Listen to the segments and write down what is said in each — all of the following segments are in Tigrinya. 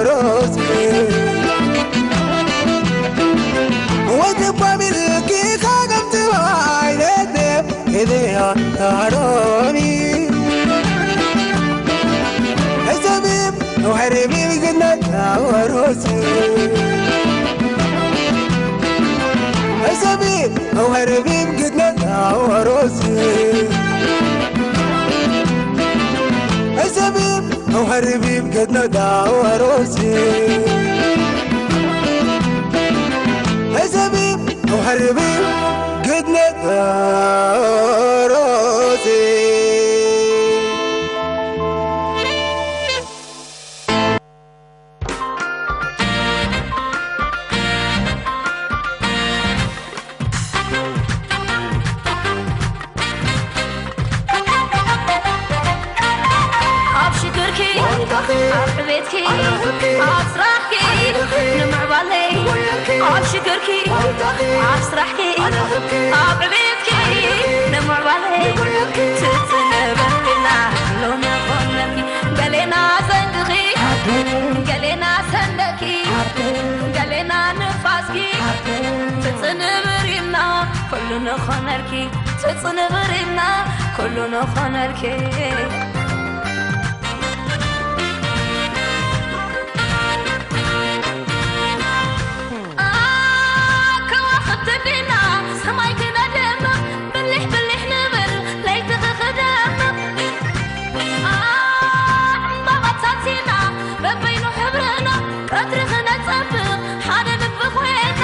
ሮዝ ወደ ባቢል ኪካ ገብተዋ አይነት ከደያ ታሮሚ እዘቢብ ወሐርቢብ ግነት ሮዝ እዘቢብ ወሐርቢብ ግነት ሮዝ እዘቢብ ወሐርቢብ ግነት ሮዝ እዘቢብ ወሐርቢብ ግድነት ሮዚ ኣብ ሽግርኪ፣ ኣብ ዕቤትኪ፣ ኣብ ስራሕኪ፣ ንምዕባለይ። ኣብ ሽግርኪ፣ ኣብ ስራሕኪ፣ ኣብ ዕቤትኪ፣ ንምዕባለይ። ትጽንበልና ሎሚ ኮነኪ፣ ገሌና ዘንግኺ፣ ገሌና ሰንደኪ፣ ገሌና ንፋስኪ። ትጽንብር ኢልና ኩሉ ንኾነልኪ፣ ትጽንብር ኢልና ኩሉ ንኾነልኪ። ከዋኽብቲ ዲና ሰማይ ክነድምቕ፣ ብሊሕ ብሊሕ ንብል ለይቲ ክኽደምቕ። ዕምባባታት ኢና በበይኑ ሕብርና፣ ቀትሪ ክነጸብቕ ሓደ ልቢ ኮይና።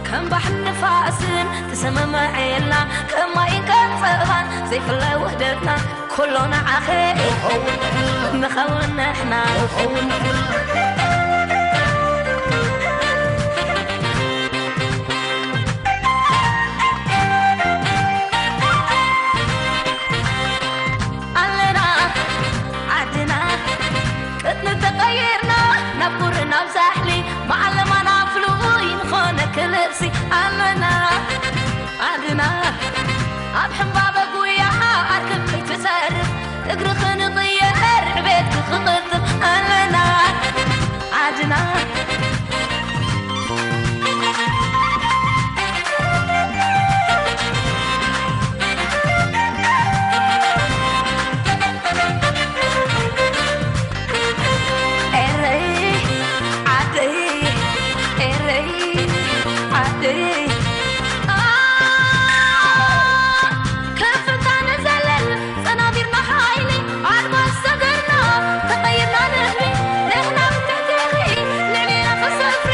ከም ባሕርን ንፋስን ተሰማማዒና፣ ከም ማይን ከም ጸባን ዘይፍለ ውህደትና፣ ኩሉ ንዓኺ ንኸውን ንሕና። ኣለና ዓድና ቅጥኒ ተቐይርና፣ ናብ ቁሪ ናብ ዛሕሊ፣ ብዓለማና ፍሉይ ንኾነኪ ልብሲ። ኣለና ዓድና ኣብ ሕምባበ ጉያ ኣርክብ ከይትሰርፍ፣ እግሪ ክንቕየር ዕቤት ክኽቕጥፍ። ኣለና ዓድና ኤረይ ዓደይ፣ ኤረይ ዓደይ። ከፍታ ንዘለል ጸናቢርና ሓይሊ ኣድማስ ሰገርና፣ ተቐይርና ንህቢ ንሕና ብትሕቲ እግሪ፣ ልዕሌና ክሰፍሪ።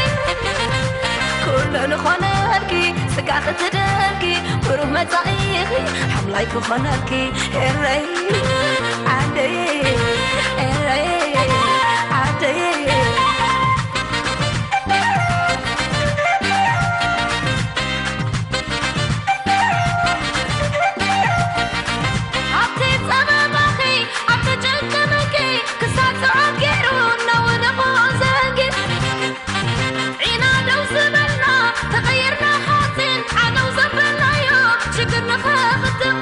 ኩሉ ንኾነልኪ ስጋ ክትደልኪ፣ ብሩህ መጻኢኺ ሓምላይ ክኾነልኪ። ኤረይ ዓደይ፣ ኤረይ ዓደይ። ኣብቲ ጸበባኺ፣ ኣብቲ ጭንቂ ምንቂ፣ ክሳብ ጽዑቕ ገይሩ እናወደቑ ዘንጊ። ዒና ደው ዝበልና፣ ተቐይርና ሓፂን፣ ዓደው ዘበልናዮ ሽግር ንኸኽትም።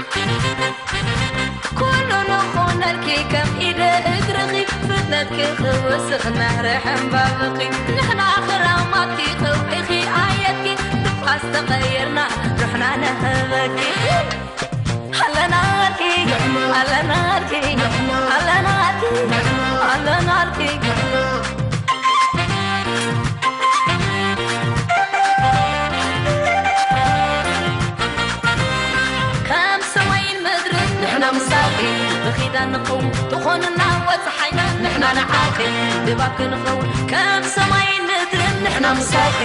ኩሉ ንኾነልኪ ከም ኢደ እግርኺ፣ ፍጥነትኪ ክወስኽ ናህሪ ሕምባብኺ። ንሕና ክራማትኪ ከውሒኺ ኣየትኪ፣ ንፋስ ተቐይርና ሩሕና ንህበኪ። ኣለናልኪ፣ ኣለናልኪ፣ ኣለናልኪ፣ ኣለናልኪ። ከም ሰማይን ምድርን ንሕና ምሳኺ ብኺዳን ንኸውን፣ ትኾንና ወፀሓይና ንሕና ንዓኺ ድባብ ክንኸውን። ከም ሰማይን ምድርን ንሕና ምሳኺ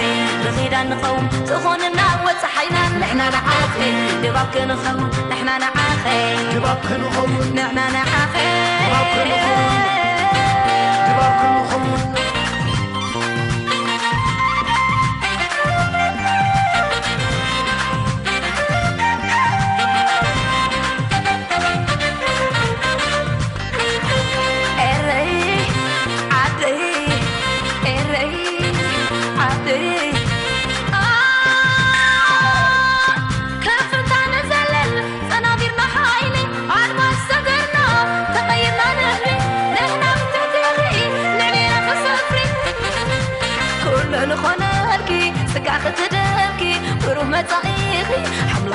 ብኺዳን ንኸውን፣ ትኾንና ወፀሓይና ንሕና ንዓኺ ድባብ ክንኸውን፣ ንሕና ንዓኺ ድባብ ክንኸውን፣ ንሕና ንዓኺ ድባብ ክንኸውን፣ ድባብ ክንኸውን። ኤረይ ዓደይ፣ ኤረይ ዓደይ። ከፍታ ንዘለል ጸናቢርና ሓይሊ ኣድማስ ሰገርና ተቐይርና ንህቢ ንሕና ብትሕቲ ርእይ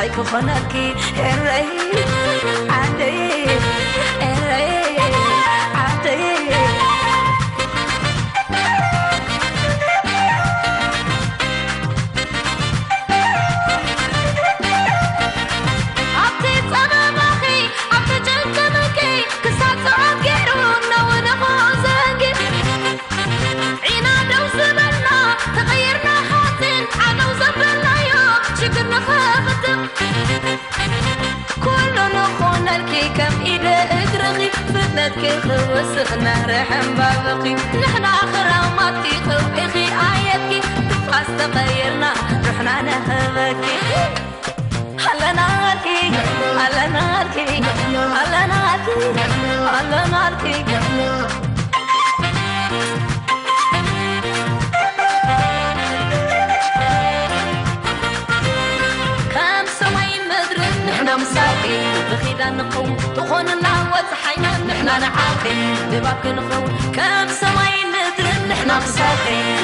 ኣይክኾነልኪ ኤረይ ዓደይ፣ ኤረይ ዓደይ። ኣብቲ ጸበባኺ፣ ኣብቲ ጨብጨበኪ፣ ክሳብ ጽዑቕ ገይሩ ነውርኹ ዘንጊ። ዒና ደው ዝበልና፣ ተቐይርና ሓፂን፣ ዓደው ዘበልናዮ ሽግር ንኸኽትም። ኩሉ ንኾነልኪ ከም ኢደ እግርኺ፣ ፍጥነትኪ ክወስኽ ናህሪ ሕምባብኺ። ንሕና ክራማትኪ ከውዒኺ ኣየትኪ፣ ትንፋስ ተቐይርና ርሕና ንህበኪ። ኣለናልኪ፣ ኣለናልኪ፣ ኣለናልኪ፣ ኣለናልኪ። ከም ሰማይን ምድርን ንሕና ምሳኺ፣ ብኺዳን ንኸውን፣ ትኾንና ወጽሓይና ንሕና ንዓኺ፣ ድባብ ክንኸውን። ከም ሰማይን ምድርን ንሕና ምሳኺ፣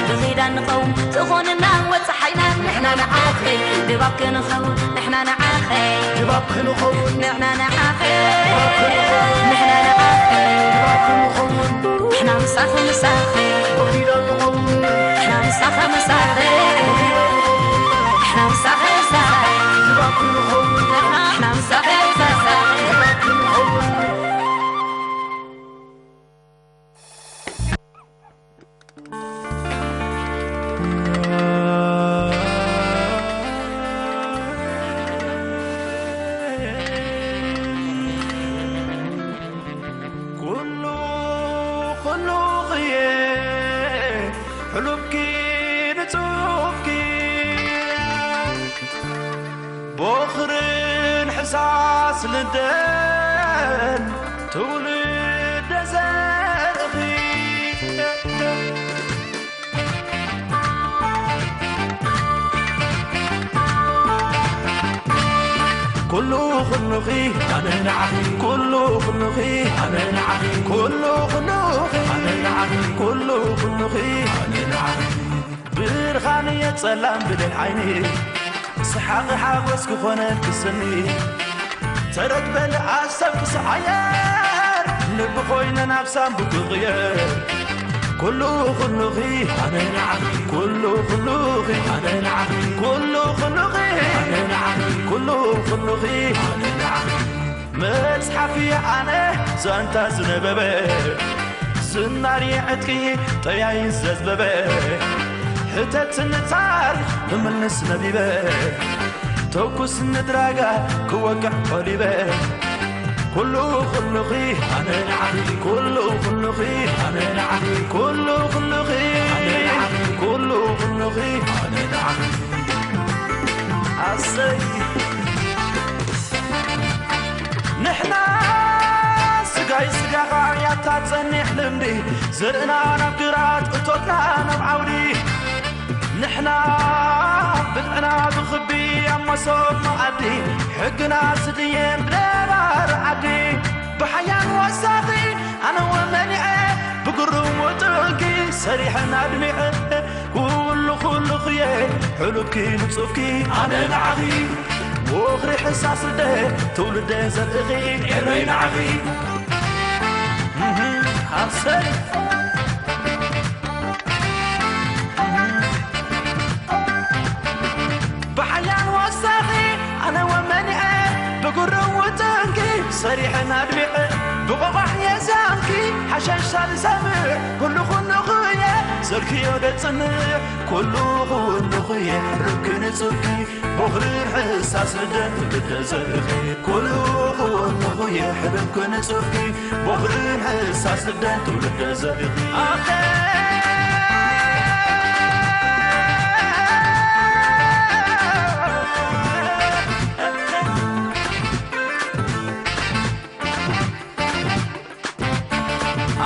ብኺዳን ንኸውን፣ ትኾንና ወጽሓይና ንሕና ንዓኺ፣ ድባብ ክንኸውን፣ ንሕና ንዓኺ፣ ድባብ ክንኸውን፣ ንሕና ንዓኺ፣ ድባብ ክንኸውን፣ ንሕና ንዓኺ፣ ድባብ ክንኸውን። ንሕና ምሳኺ፣ ምሳኺ። ወኪሎ ንኸውን። ንሕና ምሳኺ፣ ምሳኺ። ወኪሎ ንኸውን። ንሕና ምሳኺ፣ ምሳኺ። ድባብ ክንኸውን። ንሕና ምሳኺ፣ ምሳኺ። ድባብ ክንኸውን። ኩሉ ኩሉ ኽየ ሕሉፍኪ ንጹፍኪ ቦኽርን ሕሳስ ልደን ትውልደ ዘርእኺ ኩሉ ኩሉኺ ኣነ ንዓኺ ኩሉ ኩሉኺ ኣነ ንዓኺ ኩሉ ኩሉኺ ኣነ ንዓኺ ኩሉ ኩሉኺ ኣነ ንዓኺ ብርሃን የጸላም ብሌን ዓይኒ ሰሓቂ ሓጎስ ክኾነልኪ ስኒ ተረግበል ኣሰብ ክስዓየር ልቢ ኮይነ ናብ ሳንቡክ ክቕየር ኩሉ ኩሉኺ ኣነ ንዓኺ ኩሉ ኩሉኺ ኣነ ንዓኺ ኩሉ ኩሉኺ ኣነ ንዓኺ ኩሉ ኩሉኺ ኣነ ንዓኺ መጽሓፍ እየ ኣነ ዛንታ ዝነበበ ዝናር ዕጥቂ ጠያይ ዘዝበበ ሕተትኒ ታሪኽ ክምልስ ነቢበ ተኩስኒ ድራጋ ክወቅዕ ቆሊበ ኩሉ ኩሉኺ ኣነ ንዓኺ ኩሉ ኩሉኺ ኣነ ንዓኺ ኩሉ ኩሉኺ ኣነ ንዓኺ ኩሉ ኩሉኺ ኣነ ንዓኺ ኣሰይ ንሕና ስጋይ ስጋኻ ያታ ጸኒሕ ልምዲ ዘርእና ናብ ግራት እቶትና ናብ ዓውዲ ንሕና ብልዕና ብኽቢ ኣብ መሶብ መኣዲ ሕግና ስድየን ብደባር ዓዲ ብሓያል ወሳኺ ኣነ ወመኒዐ ብግሩም ውጥንኪ ሰሪሐን ኣድሚዐ ኩሉ ኩሉ ኽየ ሕሉፍኪ ንጹፍኪ ኣነ ንዓኺ ወኽሪ ሕሳስ ልደ ትውልደ ዘርእኺ ኤረይ ንዓኺ ሃሰይ ብሓያል ወሳኺ ኣነ ወመኒዐ ብግሩም ውጥንኪ ሰሪሐን ኣድሚዐ ብቆቋሕ የዛንኪ ሓሸሻ ዝሰምዕ ኩሉ ኩሉ ኽየ ዘርክዮ ደጽንዕ ኩሉ ኩሉ ኽየ ርክን ጽብኪ ቦኽርን ሕሳስ ልደት ብተዘርኺ ኩሉ ክወንኹ የሕብብ ክንጹፍኪ ቦኽርን ሕሳስ ልደት ትውልደ ዘርኺ ኣኸ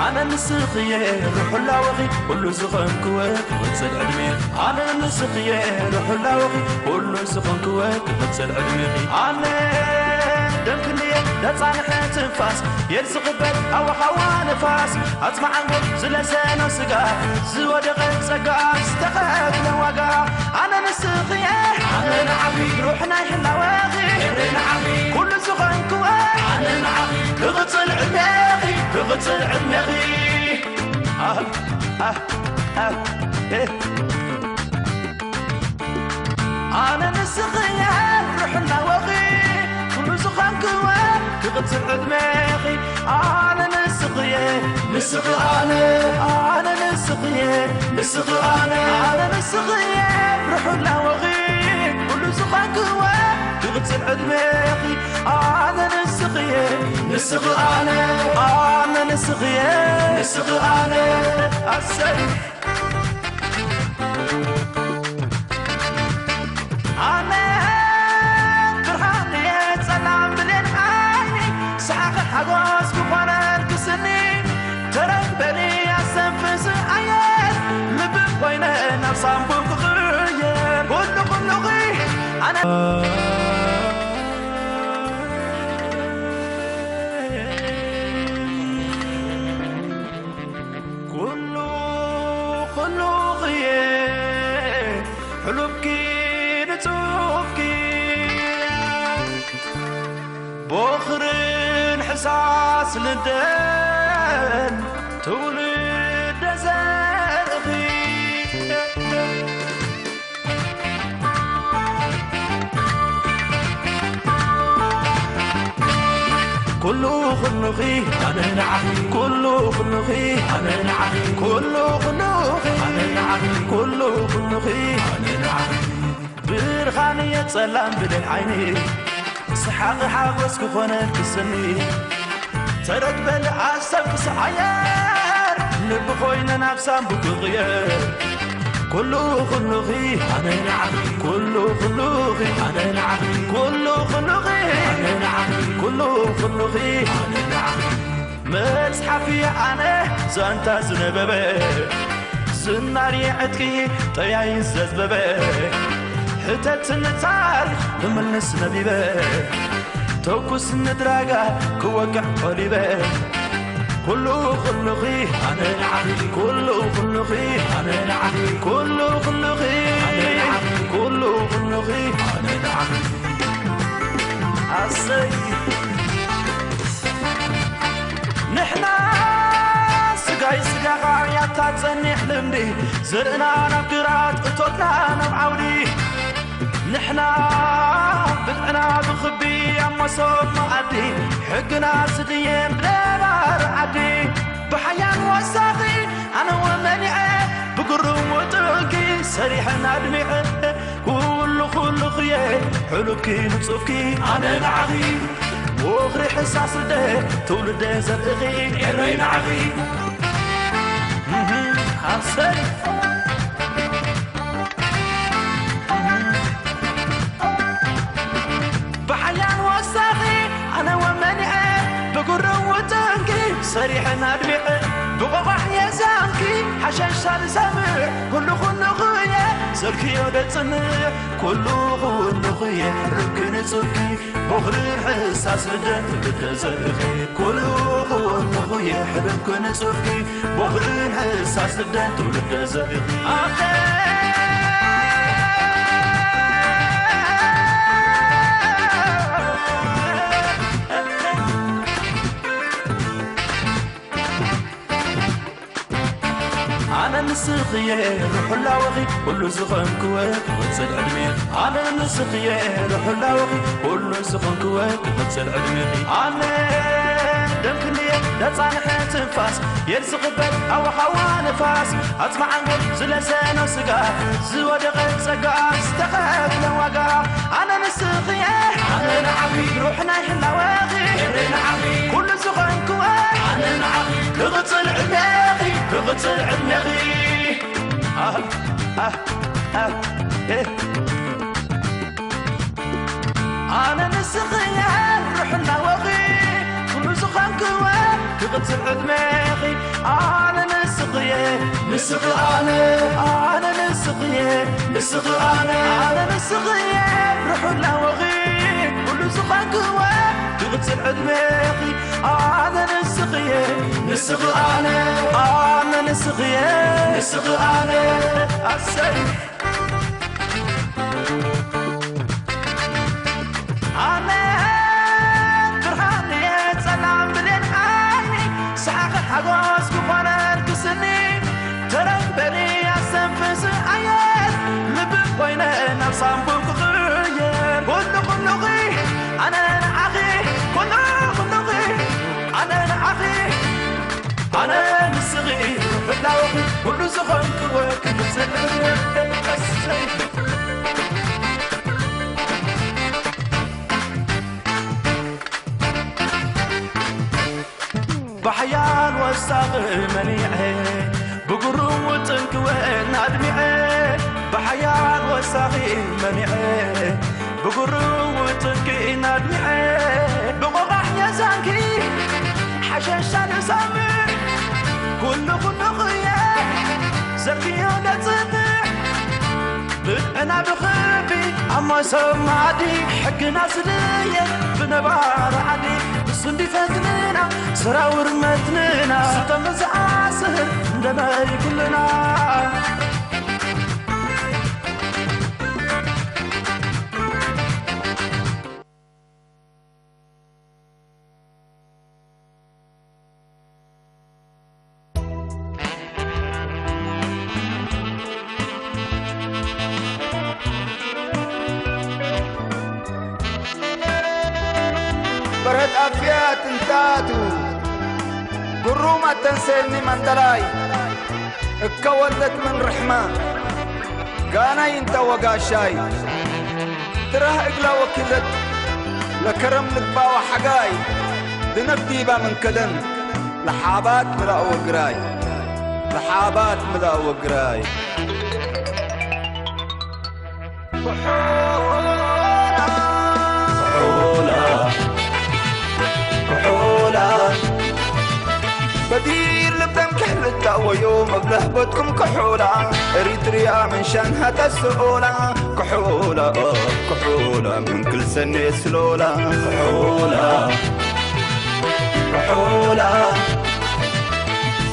ኣነ ንስኽየ ርሑላወኺ ኩሉ ዝኾንክወ ክቕጽል ዕድሜ ኣነ ንስኽየ ርሑላወኺ ኩሉ ዝኾንክወ ክቕጽል ዕድሜኺ ኣነ ደምክንየ ደጻንሐ ትንፋስ የድ ዝቕበል ኣወኻዋ ንፋስ ኣጽማዓንጎ ዝለሰኖ ስጋ ዝወደቐ ጸጋ ዝተኸፍለ ዋጋ ኣነ ንስኽየ ኣነ ንዓኺ ሩሕ ናይ ህላወኺ ክቕጽል ዕድሜኺ፣ ክቕጽል ዕድሜኺ። ኣህ፣ ኣህ፣ ኣህ፣ ኤህ። ኣነ ንስኺ እየ ርሑላወኺ፣ ኩሉ ዝኾንክዎ ክቕጽል ዕድሜኺ። ኣነ ንስኺ እየ፣ ንስኺ ኣነ፣ ኣነ ንስኺ እየ፣ ንስኺ ኣነ፣ ኣነ ንስኺ እየ ርሑላወኺ፣ ኩሉ ዝኾንክዎ ክቕጽል ዕድሜኺ። ኣነ ንስኺ እየ፣ ንስኺ ኣነ፣ ኣነ ንስኺ እየ፣ ንስኺ ኣነ። ኣሰይ። ኣነ ብርሃን እየ ጸላም ብሌን ዓይኒ፣ ሰሓቕን ሓጎስ ክኾነልኪ ስኒ፣ ተረክበኒ ኣስተንፍስ ኣየር፣ ልቢ ኮይነ ናብ ሳንቡብ ክቕየር፣ ኩሉ ኩሉኺ ኣነ ኩሉ ኩሉኽየ ሕሉፍኪ ንጹፍኪ ቦኽርን ሕሳስ ልደን ትውልደ ዘርእኺ ኩሉ ኩሉኺ ኣነ ንዓኺ ኩሉ ኩሉኺ ኣነ ንዓኺ ኩሉ ኩሉኺ ኣነ ንዓኺ ኩሉ ኩሉኺ ኣነ ንዓኺ ብርሃን እየ ጸላም ብሌን ዓይኒ ሰሓቒ ሓጎስ ክኾነልኪ ስኒ ተረክበኒ ኣሰብ ክስዓየር ልቢ ኮይነ ናብ ሳንቡብ ክቕየር ኩሉ ኩሉኺ ኣነ ንዓኺ ኩሉ ኩሉኺ ኣነ ንዓኺ ኩሉ ኩሉኺ ኣነ ንዓኺ ኩሉ ኩሉኺ ኣነ ንዓኺ መጽሓፍ እየ ኣነ ዛንታ ዝነበበ ዝናር ዕጥቂ ጠያይን ዘዝበበ ሕተት ንታሪኽ ክምልስ ነቢበ ተኩስ ንድራጋ ክወቅዕ ቆሊበ ኩሉ ኩሉኺ ኣነ ንዓኺ ኩሉ ኩሉኺ ኣነ ንዓኺ ኩሉ ኩሉኺ ኣነ ንዓኺ ኩሉ ኩሉኺ ኣነ ንዓኺ ኣሰይ ንሕና ስጋይ ስጋኻ ያታ ጸኒሕ ልምዲ ዘርእና ናብ ግራት እቶትና ናብ ዓውዲ ንሕና ብልዕና ብኽቢ ኣብ መሶብ መኣዲ ሕግና ዝድየን ብደባር ዓዲ ብሓያል ወሳኺ ኣነ ወመኒዐ ብግሩም ውጥንኪ ሰሪሐን ኣድሚዐ ኩሉ ኩሉኽየ ሕሉፍኪ ንጹፍኪ ኣነ ንዓኺ ወኽሪ ሕሳስ ልደ ትውልደ ዘርእኺ ኤረይ ንዓኺ ኣሰይ ብሓያል ወሳኺ ኣነ ወመኒዐ ብጉርም ውጥንኪ ሰሪሐን ኣድሚዐ ብቆቋሕ የዛንኪ ሓሸሻ ዝሰምዕ ኩሉ ኩሉኽየ ዘርክዮ ደጽንዕ ኩሉ ኩሉኽየ ርክን ጽብኪ ቦኽርን ሕሳስ ልደት ብተዘርኺ ኩሉ ኩሉኽየ ሕብብ ክንጹፍኪ ቦኽርን ሕሳስ ልደት ትውልደ ዘርኺ ኣኸ ኣነ ንስኽየ ርሑላወኺ ኩሉ ዝኾንክወ ክቕጽል ዕድሜ ኣነ ንስኽየ ርሑላወኺ ኩሉ ዝኾንክወ ክቕጽል ዕድሜኺ ኣነ ደምክንየ ደጻንሐ ትንፋስ የል ዝቕበል ሃዋሃዋ ንፋስ ኣጽማዓንጎል ዝለሰኖ ስጋ ዝወደቐ ጸጋ ዝተኸፍለ ዋጋ ኣነ ንስኽየ ኣነ ንዓኺ ሩሕ ናይ ህላወኺ ኤረ ንዓኺ ኩሉ ዝኾንክወ ኣነ ንዓኺ ክቕጽል ዕድሜኺ ክቕጽል ዕድሜኺ ኣህ ኣህ ኣህ ኤህ ኣነ ንስኽየ ርሕላወኺ ኩሉ ዝኾንክወ ክቕጽል ዕድሜኺ ኣነ ንስኽየ ንስኺ ኣነ ኣነ ንስኽየ ንስኺ ኣነ ኣነ ንስኽየ ርሕላወኺ ኩሉ ዝኾንክወ ክቕጽል ዕድሜኺ ኣነ ንስኽየ ንስኺ ኣነ ኣነ ንስኽየ ንስኺ ኣነ ኣሰይ ኣነ ብርሃን እየ ጸላም ብሌን ሳንቡብ ክቕየር ኩሉ ኩሉኺ ኣነ ንዓኺ ኩሉ ኩሉኺ ኣነ ንዓኺ ኣነ ንስኺ ህላወኺ ኩሉ ዝኾንክዎ ክምፅእ ቀስይ ብሓያል ወሳኺ መኒዐ ብጉሩው ጥንክወን ኣድሚዐ ብሓያል ወሳኺ መኒዐ ብጉሩው ጥንክን ኣድሚዐ ብቆቓሕ የዛንኪ ሓሸሻ ንሰምዕ ኩሉ ኩሉ ኽየ ዘርክዮ ደጽንዕ ብዕና ብኽቢ ኣብ መሶብ መኣዲ ሕግና ስልየ ብነባር ዓዲ ንሱ እንዲፈትንና ሰራውር መትንና ስተምዝኣስር እንደናይ ኩልና በርሀት ኣፍያት እንታቱ ግሩም ኣተንሰየኒ መንደላይ እከወለት ምን ርሕማ ጋናይ እንተ ወጋሻይ ትራህ እግላ ወኪለት ለከረም ልባዋ ሓጋይ ድነፍ ዲባ መንከደን ለሓባት ምላእ ወግራይ ለሓባት ምላእ ወግራይ ኩሑላ ኩሑላ በዲር ልበም ክሕልታ ወዮ መብለህ በትኩም ክሑላ ኤሪትሪያ ምንሻን ሃተስኦላ ክሑላ ክሑላ ምን ክልሰኔ ስሎላ ክሑላ ክሑላ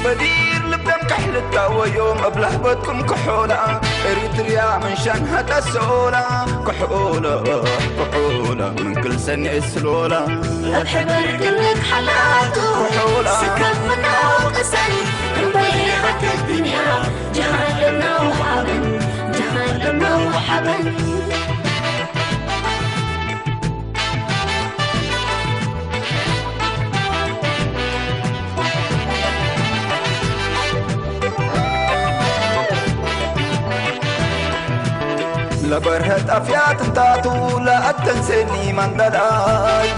በዲር ልበም ክሕልታ ወዮ መብለህ በትኩም ክሑላ ኤሪትሪያ ምንሻን ሃተስኦላ ክሑላ ክሑላ ምን ክልሰኔ ስሎላ እብሕበር ግልክ ሓላቱ ኩሑላ ስከም ምናው ቅሰን እምበይ ሓተት ድንያ ጀሃለምና ወሓበን ጀሃለምና ወሓበን ለበርሀት ኣፍያት እንታቱ ለኣተንሴኒ ማንደላይ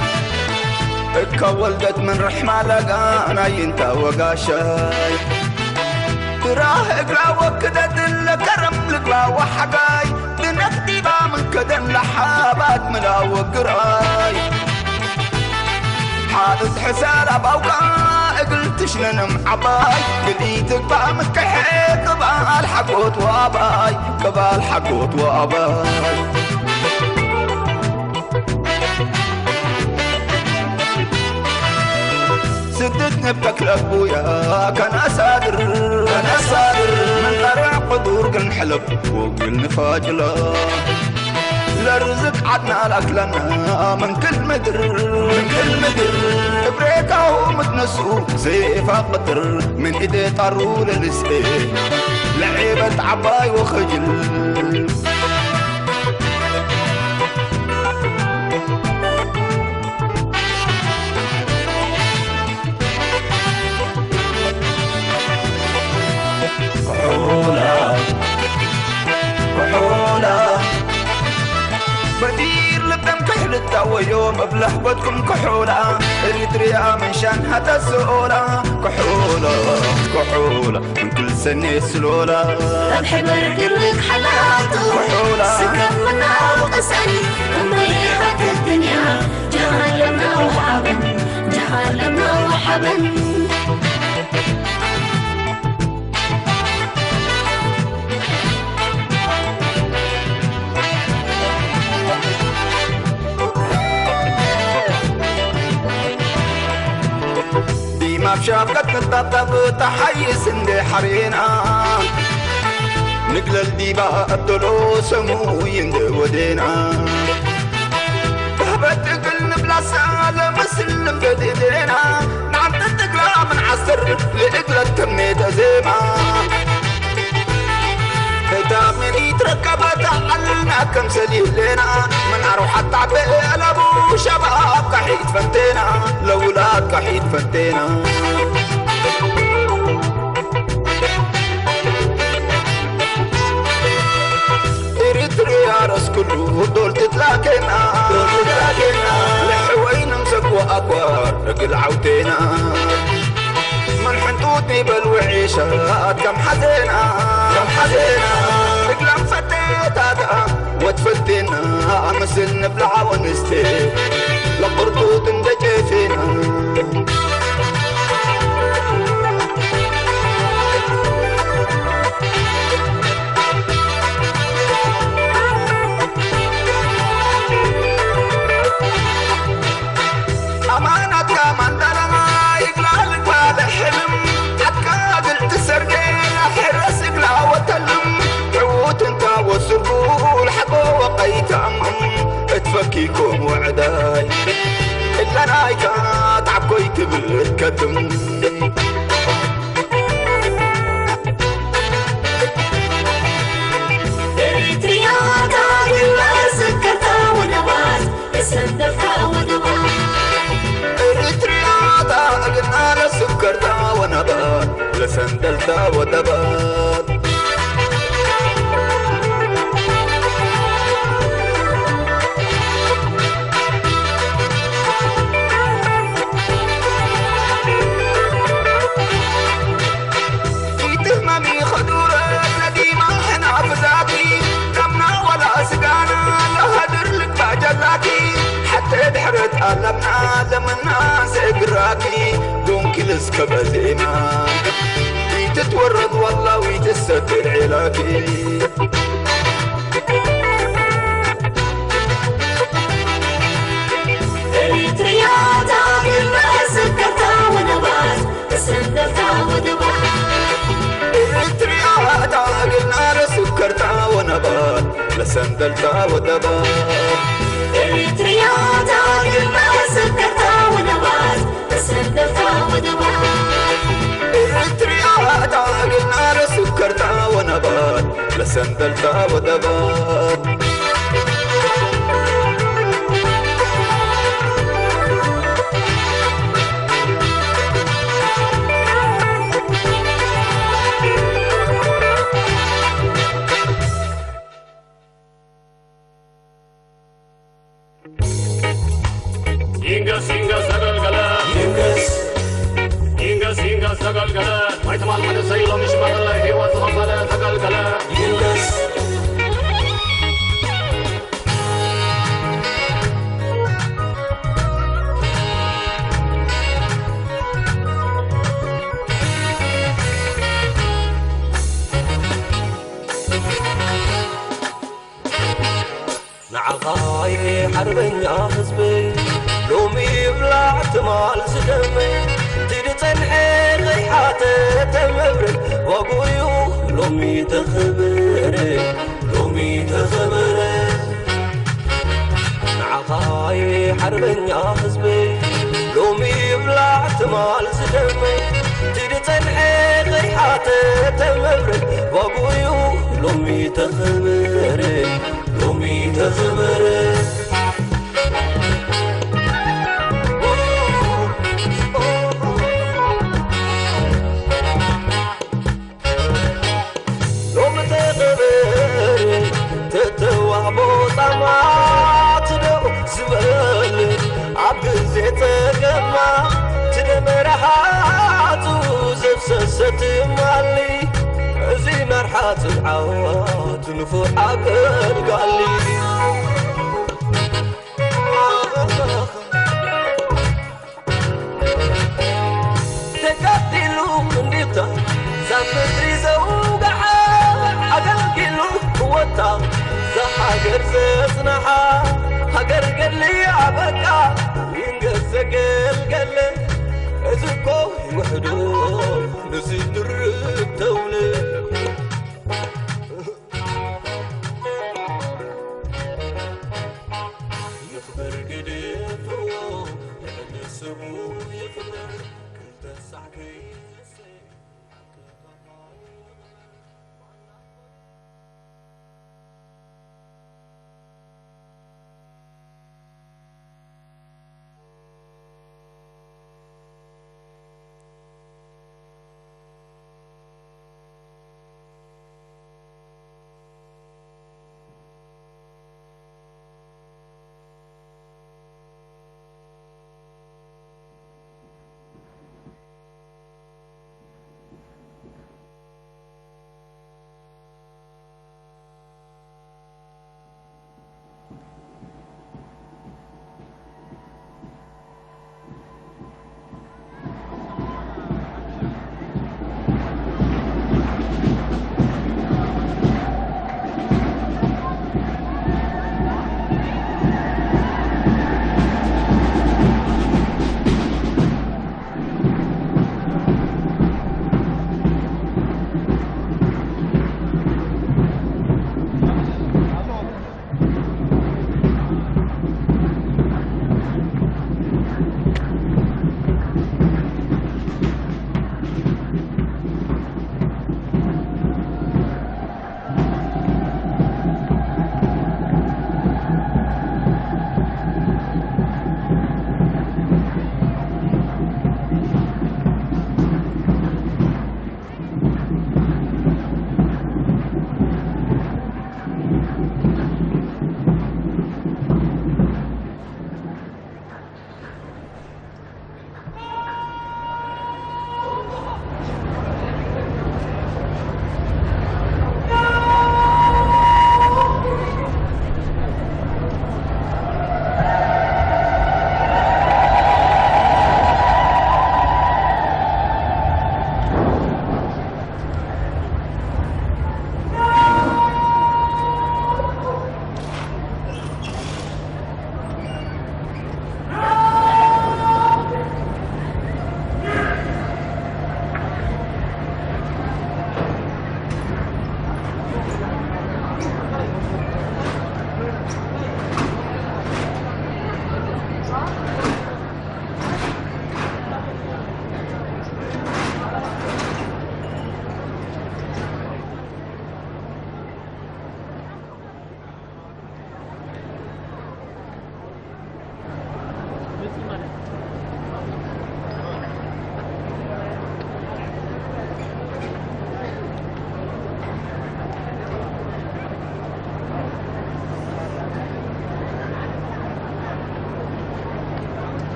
እካ ወልደት ምን ርሕማ ለጋናይ እንታ ወጋሻይ ትራህ እግራ ወክደት ለከረም ልግባ ወሓጋይ ብነክዲባ ምን ከደን ለሓባት ምላ ወግራይ ሓጥት ሕሳር ኣባውካ እግል ትሽነንም ዓባይ ግዲ ትግባ ምክሐ ቅባል ሓጎት ወኣባይ ቅባል ሓጎት ወኣባይ ስድት ንብተክ ለቡያ ከናሳድር ከናሳድር ምን ጠርዕ ቅዱር ግን ሕለብ ወግል ንፋጭላ ለርዝቅ ዓድና ላክለና ምን ክል ምድር ምን ክል ምድር እብሬካሁ ምትነሱ ሴፋ ቅጥር ምን ኢደ ጣሩ ለልስኤ ለዔበት ዓባይ ወኸጅል ኩሑላ ኩሑላ በዲር ልበም ክሕልታ ወዮ መብላህ በትኩም ኩሑላ ኤሪትሪያ ምንሻን ሃታ ስኦላ ኩሑላ ኩሑላ እንክል ሰኔ ስሎላ ኣብ ሕበር ግልክ ሓላቱ ኩሑላ ስከም ምናው ቅሰን እምበይ ሓከት ድንያ ጀሃለምና ወሓበን ጀሃለምና ወሓበን ዲማ ኣብ ሻፍቀት ንጣብጣብ ተሓይስ እንደ ሓሬና ንግለል ዲባ ኣደሎ ሰሙይ እንደ ወዴና ተህበት እግል ንብላሳ ለምስል እምገድዴና ንዓንተ ትግላ ምን ዓስር ልእግለት ተምኔተ ዜማ እታ ምን ይትረካ ኣታ ዓልና ከም ሰሊሌና፣ ምን ኣርዋሓት ተዓበ ኣለቡ፣ ሸባብ ካሒት ፈንቴና፣ ለውላድ ካሒት ፈንቴና። ኤሪትርያ ረስኩሉ ዶል ትትላኬና፣ ዶል ትትላኬና። ልሕወይ ነምሰክዎ ኣኳር እግል ዓውቴና። ምን ሕንጡት ኒበል ውዒሻት ከም ሓዜና፣ ከም ሓዜና። እግላም ፈቴታታ ወትፈቴና፣ ኣመስል ንብልዓ ወንስቴ ለቕርጡት እንደ ጨፌና። ኣማናትካ ማንዳላማ ይግላልካ ለሕልም፣ ዓካ ግልቲ ሰርጌ ለሕረስ እግላ ወተልም። ዕዉት እንታ ወስርጉ ለሓቆ ወቀይታ እትፈኪኩም ወዕዳይ እላናይካ ታዕኮይ ትብል እትከትም። ኤሪትርያ ታሪኽና ዝዝከርታ ወደባት፣ ተሰንደልካ ወደባት። ኤሪትርያ ታሪኽና ዝዝከርታ ወደባት፣ ተሰንደልካ ወደባት። ኢትህመሚ ኸዱረ ነዲማ ሕና ብዛቲ፣ ደምና ወላ ስጋና ለኸድር ልግባ ጀላቲ። ሓተ ድሕረት ኣለምና ለምና ዘእግራኪ፣ ዶንኪ ልስከበ ዜማ ኢትትወረድ ዋላ ዊትሰትር ዒላኪ። ኤሪትርያ ዳግም መዘከርታ ወደባት፣ ተሰንደልታ ወደባት። ኤሪትርያ ዳግም መዘከርታ ወደባት፣ ተሰንደልታ ወደባት። ኤሪትርያ ዳግም መዘከርታ ወደባት፣ ተሰንደልታ ወደባት። ኤሪትርያ ዳግም መዘከርታ ወደባት፣ ተሰንደልታ ወደባት። ይንገስ ይንገስ ዘገልገለ፣ ይንገስ ይንገስ ይንገስ ዘገልገለ፣ ኣይትማል መንእሰይ ሎሚ ሽማግለ፣ ህይወት ዝኸፈለ ዘገልገለ። ይንገስ ንዓኻይ ሓርበኛ ህዝበይ፣ ሎሚ ይብላዕ ትማል ዝደመይ። እቲ ዝጸንሐ ከይሓተተ መብረድ ዋግኡ እዩ ሎሚ ተኸበረ፣ ሎሚ ተኸበረ። ንዓኻይ ሓርበኛ ህዝበይ፣ ሎሚ ይብላዕ ትማል ዝደመይ። እቲ ዝጸንሐ ከይሓተተ መብረድ ዋግኡ እዩ ሎሚ ተኸበረ፣ ሎሚ ተኸበረ። ሎሚ ተኸበረ ተተዋህቦ ጻማ ትደው ዝበል ኣብ ግዜ ጸገማ ትደመረ ሓጹ ዘፍሰሰት ማሊ እዚ መርሓ ጽንዓት ንፉዕ ኣገልጋሊ። ተጋዲሉ እንዲታ ዛ ምድሪ ዘውግዓ ኣገልጊሉ ህወታ ዛ ሃገር ዘጽንሓ ሃገር ገድሊ ኣበቃ ይንገስ ዘገልገለ እዚ እኮ ይውሕዶ ንዚ ድርብ ተውለ ይኽበር ግድፍዎ ልዕሊ ስሙ ይኽበር ክልተ ሳዕ ከይንስእ።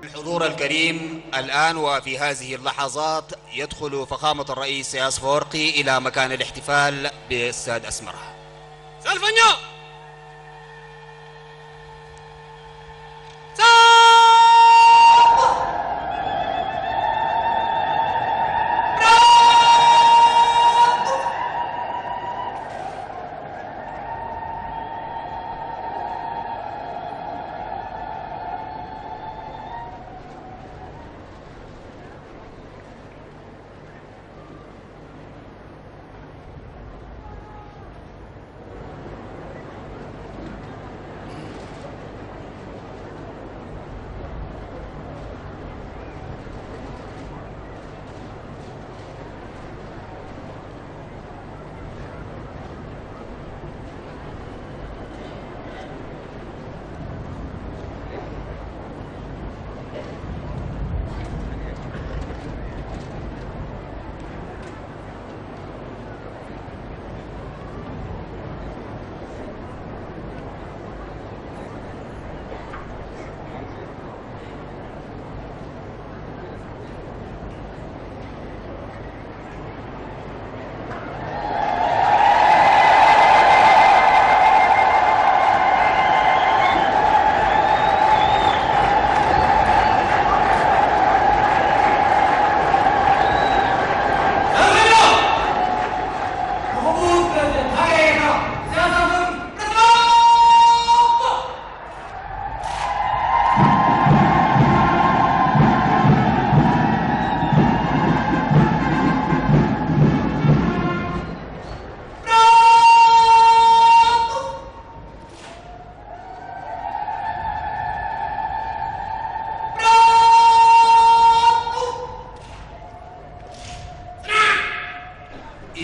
الحضور الكريم، الآن وفي هذه اللحظات يدخل فخامة الرئيس سياس فورقي إلى مكان الاحتفال باستاد أسمرة. ሰልፈኛ!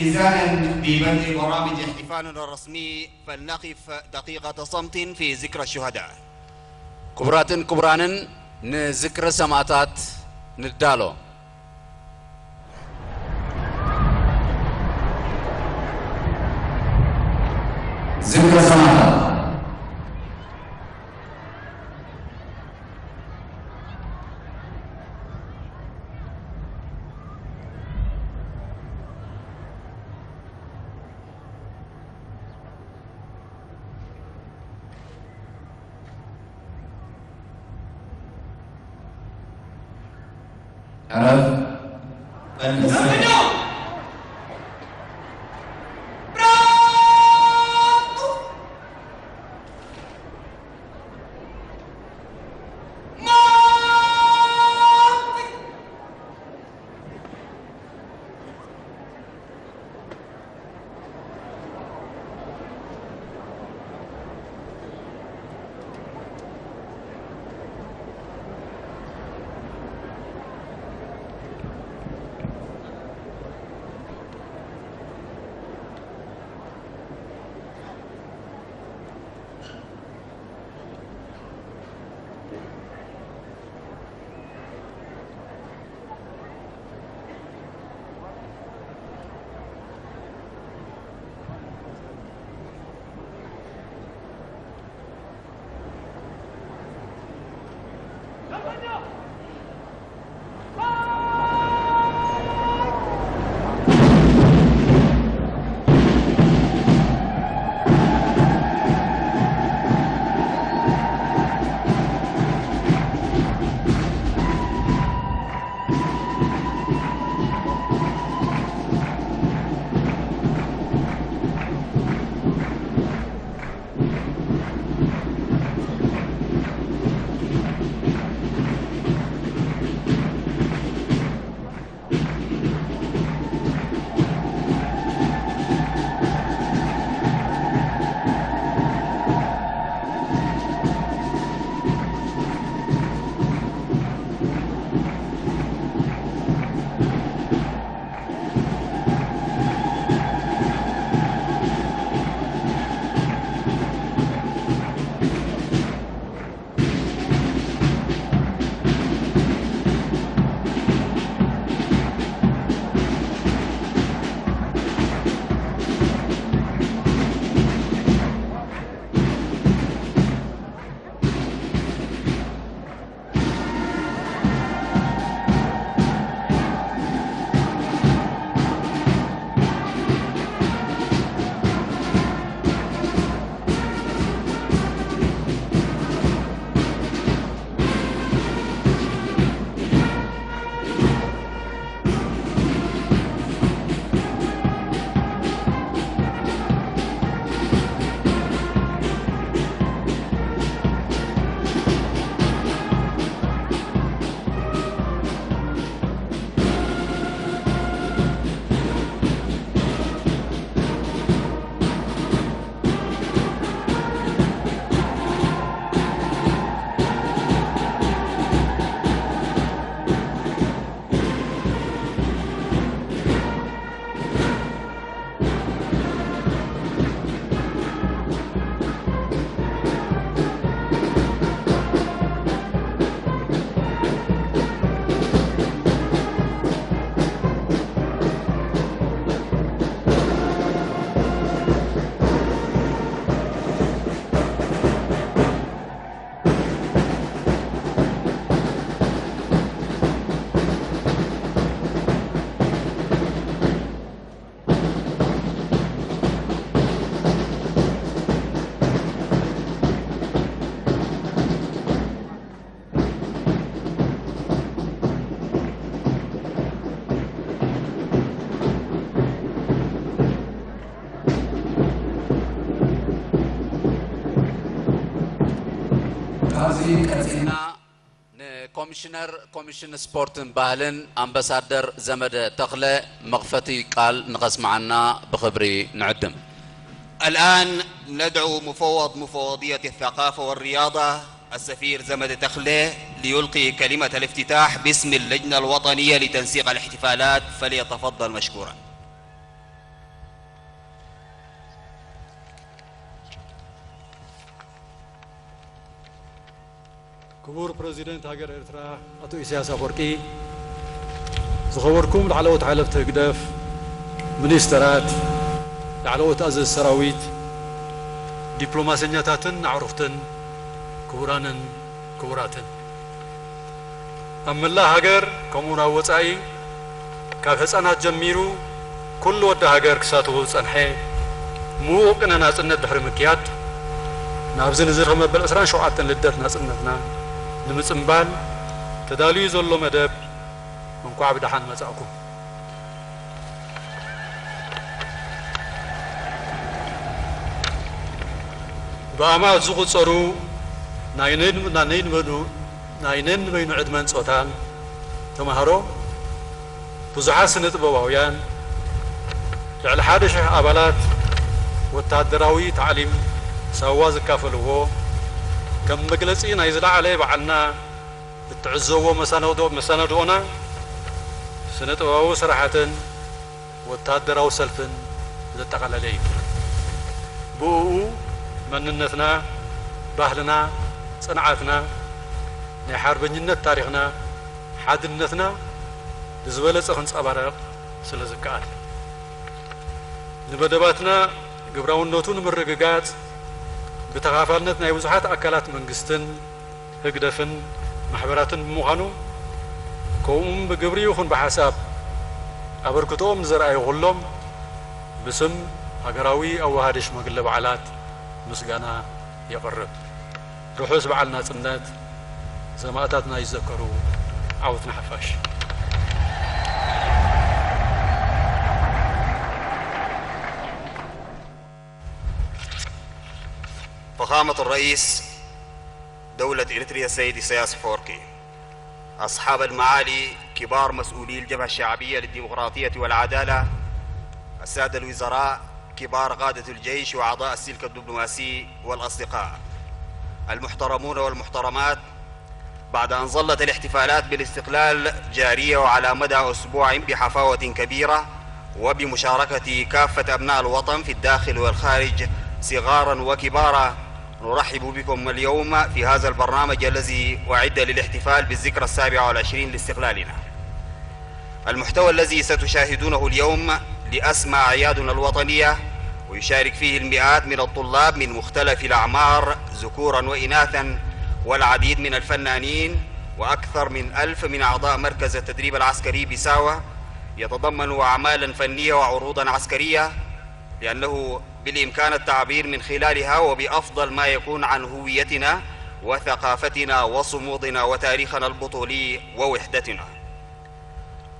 إذن ببدء برامج احتفالنا الرسمي فلنقف دقيقة صمت في ذكرى الشهداء. ክቡራትን ክቡራንን፣ ንዝክረ ሰማእታት ንዳሎ። ዝክረ ሰማእታት። ዕረፍ። ቀድስ። ቀጺልና ንኮሚሽነር ኮሚሽን ስፖርትን ባህልን ኣምባሳደር ዘመደ ተኽለ መኽፈቲ ቃል ንኸስምዓና ብኽብሪ ንዕድም። الآن ندعو مفوض مفوضية الثقافة والرياضة السفير زمد تخلي ليلقي كلمة الافتتاح باسم اللجنة الوطنية لتنسيق الاحتفالات، فليتفضل مشكورا. ክቡር ፕረዚደንት ሃገር ኤርትራ ኣቶ ኢሳያስ ኣፈወርቂ፣ ዝኸበርኩም ላዕለዎት ሓለፍቲ ህግደፍ፣ ሚኒስተራት፣ ላዕለዎት ኣዘዝቲ ሰራዊት፣ ዲፕሎማሰኛታትን ኣዕሩኽትን፣ ክቡራንን ክቡራትን፣ ኣብ መላእ ሃገር ከምኡውን ኣብ ወጻኢ ካብ ህጻናት ጀሚሩ ኩሉ ወዲ ሃገር ክሳተፎ ዝጸንሐ ምዉቕ ቅነ ናጽነት ድሕሪ ምክያድ፣ ናብዚ ንዝኽሪ መበል ዕስራን ሸውዓተን ልደት ናጽነትና ንምጽንባል ተዳልዩ ዘሎ መደብ እንኳዕ ብደሓን መጻእኩም። ብኣማት ዝቑጸሩ ናይ ነን-፣ ናይ ነንበይኑ፣ ናይ ነንበይኑ ዕድመን ጾታን ተማሃሮ፣ ብዙሓት ስነ ጥበባውያን፣ ልዕሊ ሓደ ሽሕ ኣባላት ወተሃደራዊ ታዕሊም ሳዋ ዝካፈልዎ፣ ከም መግለጺ ናይ ዝለዓለ በዓልና እትዕዘቦ መሰናዶ-፣ መሰናድኦና ስነ ጥበባዊ ስራሓትን ወተሃደራዊ ሰልፍን ዘጠቓለለ እዩ። ብእኡ መንነትና፣ ባህልና፣ ጽንዓትና፣ ናይ ሓርበኝነት ታሪኽና፣ ሓድነትና ብዝበለጸ ክንጸባረቕ ስለ ዝከኣል፣ ንመደባትና ግብራውነቱ ንምርግጋጽ ብተኻፋልነት ናይ ብዙሓት ኣካላት መንግስትን ህግደፍን ማሕበራትን ብምዃኑ፣ ከምኡውን ብግብሪ ይኹን ብሓሳብ ኣበርክቶኦም ንዘርኣዩ ኩሎም ብስም ሃገራዊ ኣወሃዲ ሽማግለ በዓላት ምስጋና የቕርብ። ርሑስ በዓል ናጽነት፣ ሰማእታትና ይዘከሩ፣ ዓወት ንሓፋሽ። فخامة الرئيس دولة إريتريا السيد إسياس أفورقي، أصحاب المعالي كبار مسؤولي الجبهة الشعبية للديمقراطية والعدالة، السادة الوزراء، كبار قادة الجيش وأعضاء السلك الدبلوماسي والأصدقاء المحترمون والمحترمات، بعد أن ظلت الاحتفالات بالاستقلال جارية وعلى مدى أسبوع بحفاوة كبيرة وبمشاركة كافة أبناء الوطن في الداخل والخارج صغارا وكبارا، نرحب بكم اليوم في هذا البرنامج الذي أعد للاحتفال بالذكرى السابعة والعشرين لاستقلالنا. المحتوى الذي ستشاهدونه اليوم لأسمى أعيادنا الوطنية، ويشارك فيه المئات من الطلاب من مختلف الأعمار ذكورا وإناثا، والعديد من الفنانين، وأكثر من ألف من أعضاء مركز التدريب العسكري بساوة، يتضمن أعمالا فنية وعروضا عسكرية، لأنه بالإمكان التعبير من خلالها وبأفضل ما يكون عن هويتنا وثقافتنا وصمودنا وتاريخنا البطولي ووحدتنا.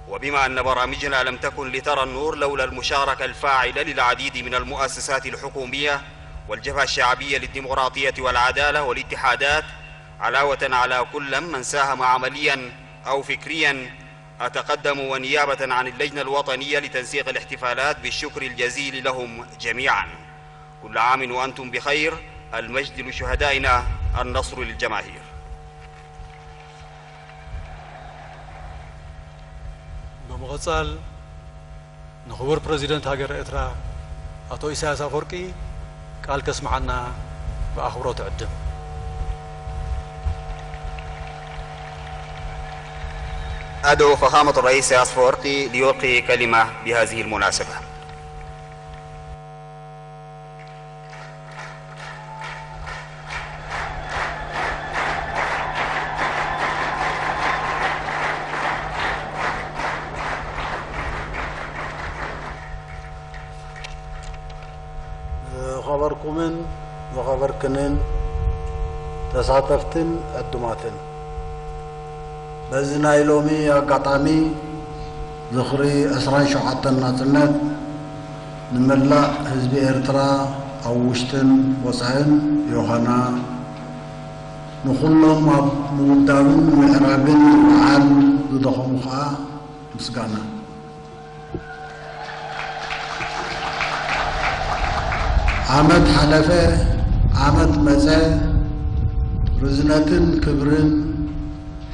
وبما أن برامجنا لم تكن لترى النور لولا المشاركة الفاعلة للعديد من المؤسسات الحكومية والجبهة الشعبية للديمقراطية والعدالة والاتحادات، علاوة على كل من ساهم عمليا أو فكريا، أتقدم ونيابة عن اللجنة الوطنية لتنسيق الاحتفالات بالشكر الجزيل لهم جميعا. كل عام وأنتم بخير. المجد لشهدائنا، النصر للجماهير. ብምቕጻል ንኽቡር ፕረዚደንት ሃገር ኤርትራ ኣቶ ኢሳያስ ኣፈወርቂ ቃል ከስምዓና ብኣኽብሮት እዕድም። أدعو فخامة الرئيس إسياس أفورقي ليلقي كلمة بهذه المناسبة. ዝኸበርኩምን ዝኸበርክንን ተሳተፍትን ዕዱማትን፣ በዚ ናይ ሎሚ ኣጋጣሚ ዝኽሪ ዕስራን ሸውዓተን ናጽነት ንመላእ ህዝቢ ኤርትራ ኣብ ውሽጥን ወጻኢን ዮሃና ንኹሎም ኣብ ምውዳብን ምዕራብን በዓል ዝደኸሙ ኸኣ ምስጋና። ዓመት ሓለፈ፣ ዓመት መጸ፣ ርዝነትን ክብርን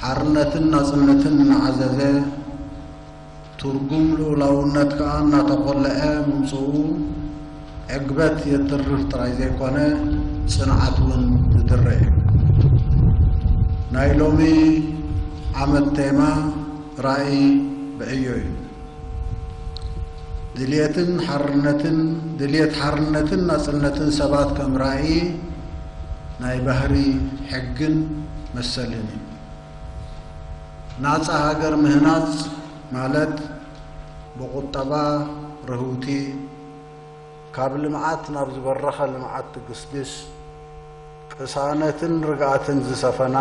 ሓርነትን ናጽነትን እናዓዘዘ፣ ትርጉም ልኡላውነት ከኣ እናተኾለዐ ምምጽኡ ዕግበት የትርፍ ጥራይ ዘይኮነ፣ ጽንዓት እውን ዝድረ እዩ። ናይ ሎሚ ዓመት ቴማ ራእይ ብዕዮ እዩ። ድልየትን ሓርነትን፣ ድልየት ሓርነትን ናጽነትን ሰባት ከም ራእይ ናይ ባህሪ ሕግን መሰልን እዩ። ናጻ ሃገር ምህናጽ ማለት ብቁጠባ ርህውቲ፣ ካብ ልምዓት ናብ ዝበረኸ ልምዓት ትግስግስ፣ ቅሳነትን ርግኣትን ዝሰፈና፣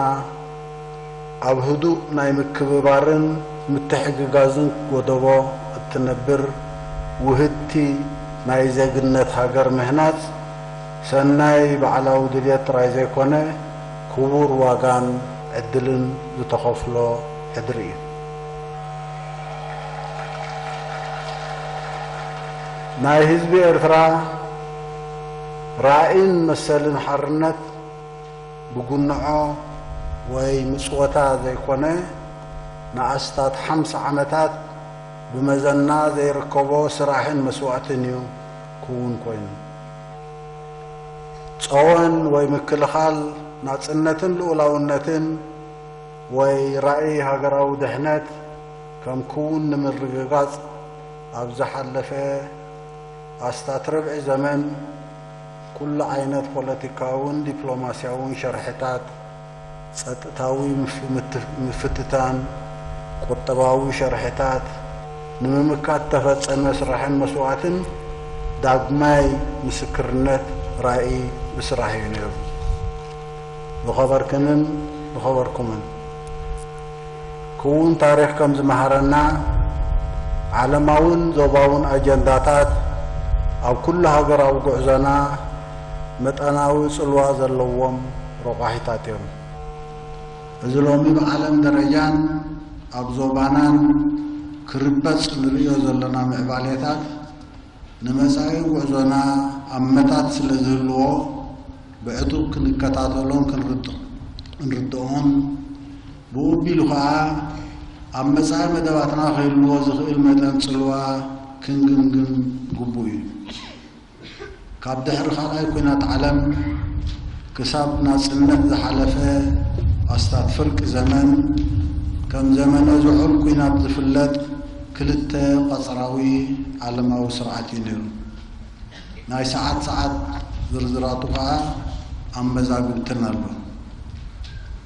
ኣብ ህዱእ ናይ ምክብባርን ምትሕግጋዝን ጎደቦ እትነብር ውህድቲ ናይ ዜግነት ሃገር ምህናጽ፣ ሰናይ ባዕላዊ ድልየት ጥራይ ዘይኮነ፣ ክቡር ዋጋን ዕድልን ዝተኸፍሎ ሕድሪ እዩ። ናይ ህዝቢ ኤርትራ ራእይን መሰልን ሓርነት ብጉንዖ ወይ ምጽወታ ዘይኮነ፣ ንኣስታት ሓምሳ ዓመታት ብመዘና ዘይርከቦ ስራሕን መስዋእትን እዩ ክውን ኮይኑ። ጸወን ወይ ምክልኻል ናጽነትን ልኡላውነትን ወይ ራእይ ሃገራዊ ድሕነት ከም ክውን ንምርግጋጽ፣ ኣብ ዝሓለፈ ኣስታት ርብዒ ዘመን፣ ኩሉ ዓይነት ፖለቲካውን ዲፕሎማስያውን ሸርሕታት፣ ጸጥታዊ ምፍ-፣ ምት-፣ ምፍትታን፣ ቁጠባዊ ሸርሕታት ንምምካት ተፈጸመ ስራሕን መስዋእትን ዳግማይ ምስክርነት ራእይ ብስራሕ እዩ ነይሩ። ዝኸበርክንን ዝኸበርኩምን፣ ክውን ታሪኽ ከም ዝመሃረና፣ ዓለማውን ዞባውን ኣጀንዳታት ኣብ ኩሉ ሃገራዊ ጉዕዞና መጠናዊ ጽልዋ ዘለዎም ረቋሒታት እዮም። እዚ ሎሚ ብዓለም ደረጃን ኣብ ዞባናን ክርበጽ ንርእዮ ዘለና ምዕባሌታት፣ ንመጻኢ ጉዕዞና ኣመታት ስለ ዝህልዎ፣ ብዕቱብ ክንከታተሎን ክንርድ-፣ ክንርድኦን፣ ብኡ ኣቢሉ ኸኣ ኣብ መጻኢ መደባትና ክህልዎ ዝኽእል መጠን ጽልዋ ክንግምግም ግቡእ እዩ። ካብ ድሕሪ ካልኣይ ኲናት ዓለም ክሳብ ናጽነት ዝሓለፈ ኣስታት ፍርቂ ዘመን፣ ከም ዘመነ ዝሑል ኲናት ዝፍለጥ ክልተ ቀጽራዊ ዓለማዊ ስርዓት እዩ ነይሩ። ናይ ሰዓት ሰዓት ዝርዝራቱ ከኣ ኣብ መዛግብትና ኣሎ።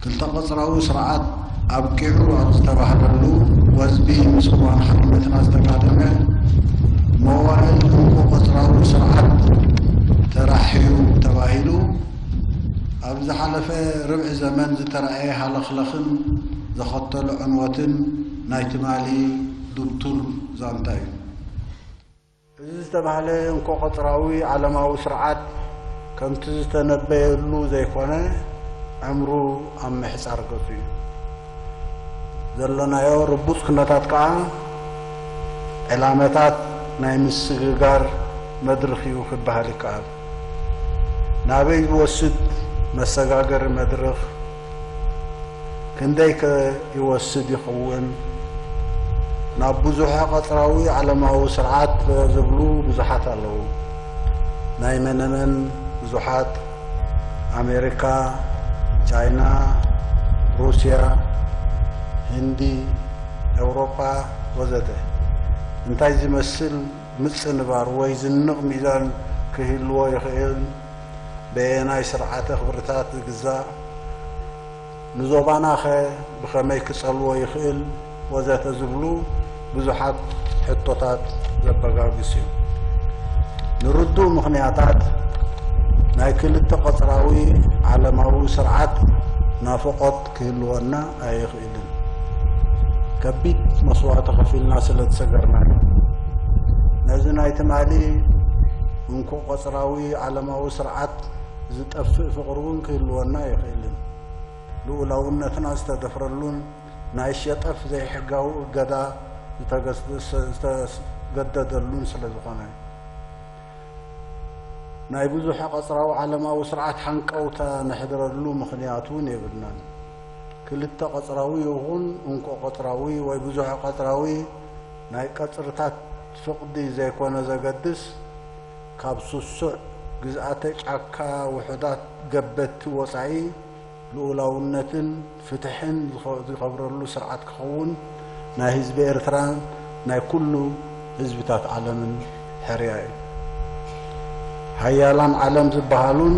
ክልተ ቀጽራዊ ስርዓት ኣብቂዑ ኣብ ዝተባህለሉ፣ ወዝቢ ምስ እዋን ሓርነትና ዝተጋጠመ መዋእል እንኮ ቀጽራዊ ስርዓት ተራሕዩ ተባሂሉ፣ ኣብ ዝሓለፈ ርብዒ ዘመን ዝተራእየ ሃለኽለኽን ዘኸተሎ ዕንወትን ናይ ትማሊ ድብቱር ዛንታ እዩ። እዚ ዝተባህለ እንኮ ቀጽራዊ ዓለማዊ ስርዓት ከምቲ ዝተነበየሉ ዘይኮነ፣ ዕምሩ ኣብ ምሕጻር ገጹ እዩ። ዘሎናዮ ርቡጽ ኩነታት ከኣ ዕላመታት ናይ ምስግጋር መድርኽ እዩ ክበሃል ይከኣል። ናበይ ዝወስድ መሰጋገሪ መድርኽ? ክንደይ ከ ይወስድ ይኸውን? ናብ ብዙሐ ቀጽራዊ ዓለማዊ ስርዓት ዝብሉ ብዙሓት ኣለዉ። ናይ መነመን ብዙሓት፣ ኣሜሪካ፣ ቻይና፣ ሩስያ፣ ህንዲ፣ ኤውሮጳ ወዘተ። እንታይ ዝመስል ምጽንባር ወይ ዝንቕ ሚዛን ክህልዎ ይኽእል? በየናይ ስርዓተ ክብርታት ዝግዛእ? ንዞባናኸ ብኸመይ ክጸልዎ ይኽእል? ወዘተ ዝብሉ ብዙሓት ሕቶታት ዘበጋግስ እዩ። ንርዱእ ምኽንያታት ናይ ክልተ ቀጽራዊ ዓለማዊ ስርዓት ናፍቖት ክህልወና ኣይኽእልን። ከቢድ መስዋእቲ ከፊልና ስለ ዝሰገርናዮ። ነዚ ናይ ትማሊ እንኮ ቀጽራዊ ዓለማዊ ስርዓት ዝጠፍእ ፍቕሪ እውን ክህልወና ኣይኽእልን። ልኡላውነትና ዝተደፍረሉን ናይ ሸጠፍ ዘይሕጋዊ እገዳ ዝተገስ-፣ ዝተገደደሉን ስለ ዝኾነ፣ ናይ ብዙሕ ቀጽራዊ ዓለማዊ ስርዓት ሃንቀውታ ነሕድረሉ ምኽንያት እውን የብልናን። ክልተ ቀጽራዊ ይኹን እንኮ ቀጽራዊ ወይ ብዙሕ ቀጽራዊ ናይ ቀጽርታት ፍቕዲ ዘይኮነ ዘገድስ፣ ካብ ስሱዕ ግዝኣተ ጫካ ውሑዳት ገበቲ ወጻኢ ልኡላውነትን ፍትሕን ዝኸ-፣ ዝኸብረሉ ስርዓት ክኸውን ናይ ህዝቢ ኤርትራን ናይ ኩሉ ህዝብታት ዓለምን ሕርያ እዩ። ሃያላን ዓለም ዝበሃሉን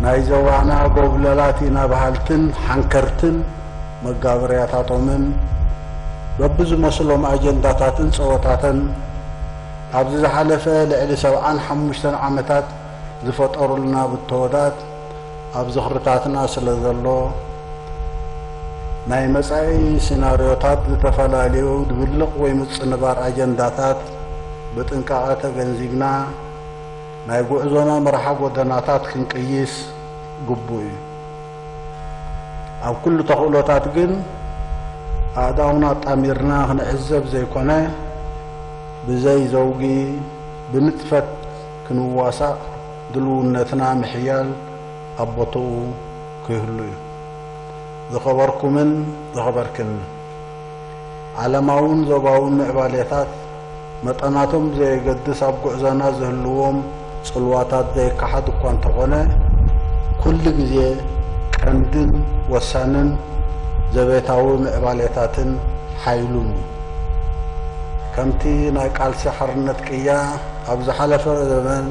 ናይ ዞባና ጎብለላት ኢና በሃልትን ሓንከርትን መጋበርያታቶምን በብዝመስሎም ኣጀንዳታትን ጸወታተን ኣብዚ ዝሓለፈ ልዕሊ ሰብዓን ሓሙሽተን ዓመታት ዝፈጠሩልና ብተወዳት ኣብ ዝኽርታትና ስለ ዘሎ፣ ናይ መጻኢ ሲናርዮታት ዝተፈላለዩ ድብልቕ ወይ ምጽንባር ኣጀንዳታት ብጥንቃቐ ተገንዚብና፣ ናይ ጉዕዞና መርሓ ጎደናታት ክንቅይስ ግቡእ እዩ። ኣብ ኩሉ ተኽእሎታት ግን ኣእዳውና ኣጣሚርና ክንዕዘብ ዘይኮነ፣ ብዘይ ዘውጊ ብንጥፈት ክንዋሳእ ድልውነትና ምሕያል ኣብ ቦትኡ ክህሉ እዩ። ዝኸበርኩምን ዝኸበርክን፣ ዓለማውን ዞባውን ምዕባሌታት መጠናቶም ብዘየገድስ ኣብ ጉዕዞና ዝህልዎም ጽልዋታት ዘይከሓድ እኳ እንተኾነ፣ ኩሉ ግዜ ቀንድን ወሳንን ዘቤታዊ ምዕባሌታትን ሓይሉን እዩ። ከምቲ ናይ ቃልሲ ሓርነት ቅያ ኣብ ዝሓለፈ ዘመን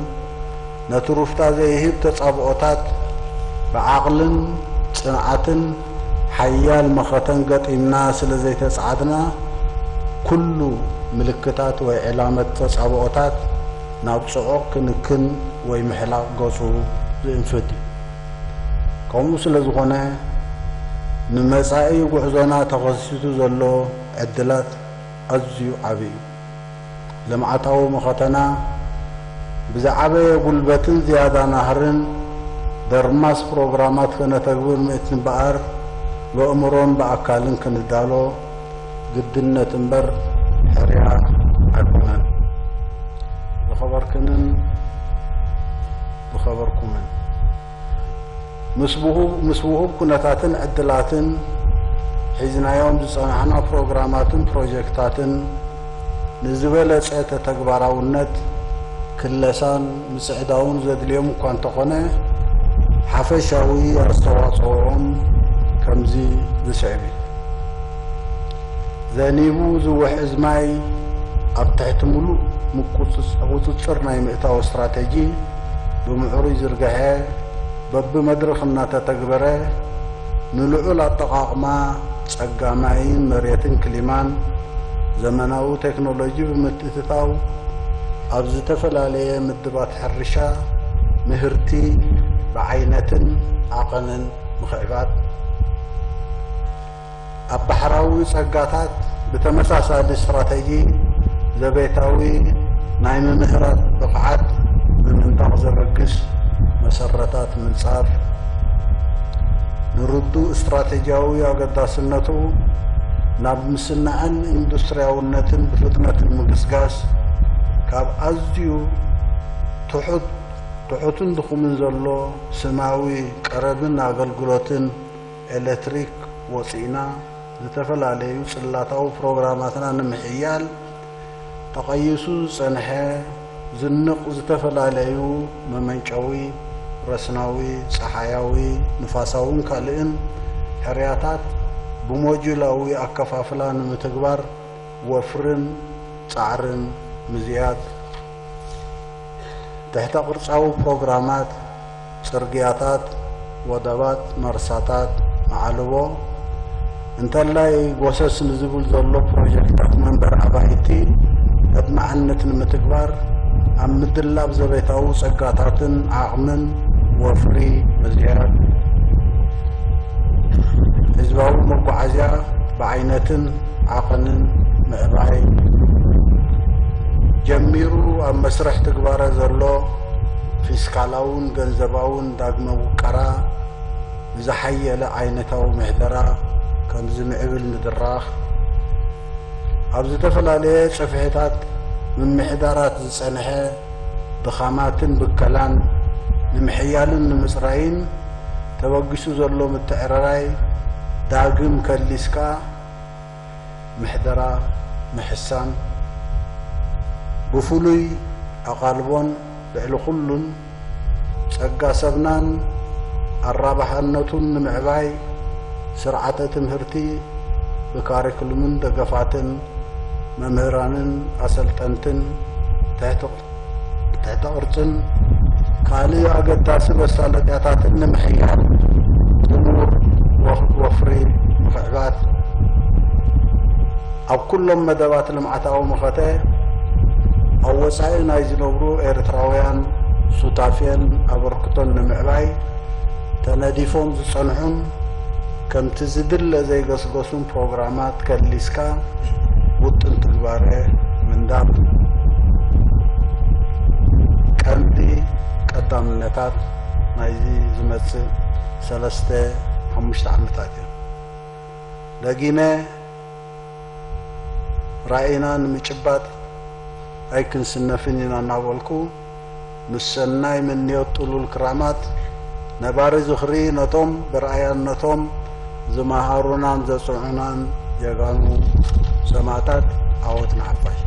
ነቲ ሩፍታ ዘይህብ ተጻብኦታት ብዓቕልን ጽንዓትን ሓያል መኸተን ገጢምና ስለ ዘይተጻዓድና፣ ኩሉ ምልክታት ወይ ዕላመት ተጻብኦታት ናብ ጽዑቕ ክንክን ወይ ምሕላቕ ገጹ ዝእንፍት እዩ። ከምኡ ስለ ዝኾነ፣ ንመጻኢ ጉዕዞና ተኸሲቱ ዘሎ ዕድላት ኣዝዩ ዓቢ እዩ። ልምዓታዊ መኸተና ብዝዓበየ ጉልበትን ዝያዳ ናህርን ደርማስ ፕሮግራማት ከነተግብር ምእንቲ እምበኣር፣ ብኣእምሮን ብኣካልን ክንዳሎ ግድነት እምበር ሕርያ ኣይኮነን። ዝኸበርክንን ዝኸበርኩምን፣ ምስ ውሁብ፣ ምስ ውሁብ ኩነታትን ዕድላትን ሒዝናዮም ዝጸናሕና ፕሮግራማትን ፕሮጀክታትን ንዝበለጸ ተተግባራውነት ክለሳን ምጽዕዳውን ዘድልዮም እኳ እንተኾነ፣ ሓፈሻዊ ኣስተዋጽኦኦም ከምዚ ዝስዕብ እዩ። ዘኒቡ ዝውሕዝ ማይ ኣብ ትሕቲ ምሉእ ምቁጽጽ-፣ ቁጽጽር ናይ ምእታው ስትራተጂ ብምዕሩይ ዝርግሐ፣ በብመድረኽ እናተተግበረ፣ ንልዑል ኣጠቓቕማ ጸጋ ማይን መሬትን ክሊማን ዘመናዊ ቴክኖሎጂ ብምትእትታው፣ ኣብ ዝተፈላለየ ምድባት ሕርሻ ምህርቲ ብዓይነትን ዓቐንን ምኽዕባት፣ ኣብ ባሕራዊ ጸጋታት ብተመሳሳሊ ስትራተጂ ዘቤታዊ ናይ ምምህራት ብቕዓት ንምንዳቕ ዘበግስ መሰረታት ምንጻፍ፣ ንርዱእ ስትራተጂያዊ ኣገዳስነቱ ናብ ምስናዕን ኢንዱስትሪያውነትን ብፍጥነት ንምግስጋስ፣ ካብ ኣዝዩ ትሑት፣ ትሑትን ድኹምን ዘሎ ስማዊ ቀረብን ኣገልግሎትን ኤሌክትሪክ ወጺእና፣ ዝተፈላለዩ ጽላታዊ ፕሮግራማትና ንምሕያል ተቐይሱ ዝጸንሐ ዝንቕ ዝተፈላለዩ መመንጨዊ፣ ረስናዊ፣ ጸሓያዊ፣ ንፋሳውን ካልእን ሕርያታት ብሞጁላዊ ኣከፋፍላ ንምትግባር ወፍርን ጻዕርን ምዝያድ፣ ትሕተ ቅርጻዊ ፕሮግራማት፣ ጽርግያታት፣ ወደባት፣ መርሳታት፣ መዓልቦ፣ እንተላይ ጎሰስ ንዝብል ዘሎ ፕሮጀክታት መንበሪ ኣባይቲ ኣድማዕነት ንምትግባር ኣብ ምድላብ ዘቤታዊ ጸጋታትን ዓቕምን ወፍሪ ምዝያድ፣ ህዝባዊ መጓዓዝያ ብዓይነትን ዓቐንን ምዕባይ፣ ጀሚሩ ኣብ መስርሕ ትግባረ ዘሎ ፊስካላውን ገንዘባውን ዳግመ ውቀራ ዝሓየለ ዓይነታዊ ምሕደራ ከም ዝምዕብል ምድራኽ፣ ኣብ ዝተፈላለየ ጽፍሕታት ምምሕዳራት ዝጸንሐ ድኻማትን ብከላን ንምሕያልን ንምጽራይን ተበጊሱ ዘሎ ምትዕርራይ ዳግም ከሊስካ ምሕደራ ምሕሳን፣ ብፍሉይ ኣቓልቦን ልዕሊ ኩሉን ጸጋ ሰብናን ኣራባሕነቱን ንምዕባይ፣ ስርዓተ ትምህርቲ ብካሪክሉምን ደገፋትን፣ መምህራንን ኣሰልጠንትን ትሕቲ ትሕተ ቅርጽን ካልእ ኣገዳሲ መሳለጥያታትን ንምሕያል ጥሙር ወፍ-፣ ወፍሪ ምኽዕባት፣ ኣብ ኩሎም መደባት ልምዓታዊ መኸተ ኣብ ወጻኢ ናይ ዝነብሩ ኤርትራውያን ሱታፌን ኣበርክቶን ንምዕባይ ተነዲፎም ዝጸንሑን ከምቲ ዝድለ ዘይገስገሱን ፕሮግራማት ከሊስካ ውጥን ትግባረ ምንዳፍ ቀንዲ ቀዳምነታት ናይዚ ዝመጽእ ሰለስተ ሓሙሽተ ዓመታት እዮም። ደጊመ ራእይና ንምጭባጥ ኣይክንስነፍን ኢና እናበልኩ፣ ምስ ሰናይ ምንዮት ጥሉል ክራማት ነባሪ ዝኽሪ ነቶም ብርኣያነቶም ዝመሃሩናን ዘጽንዑናን ጀጋኑ ሰማእታት፣ ዓወት ንሓፋሽ።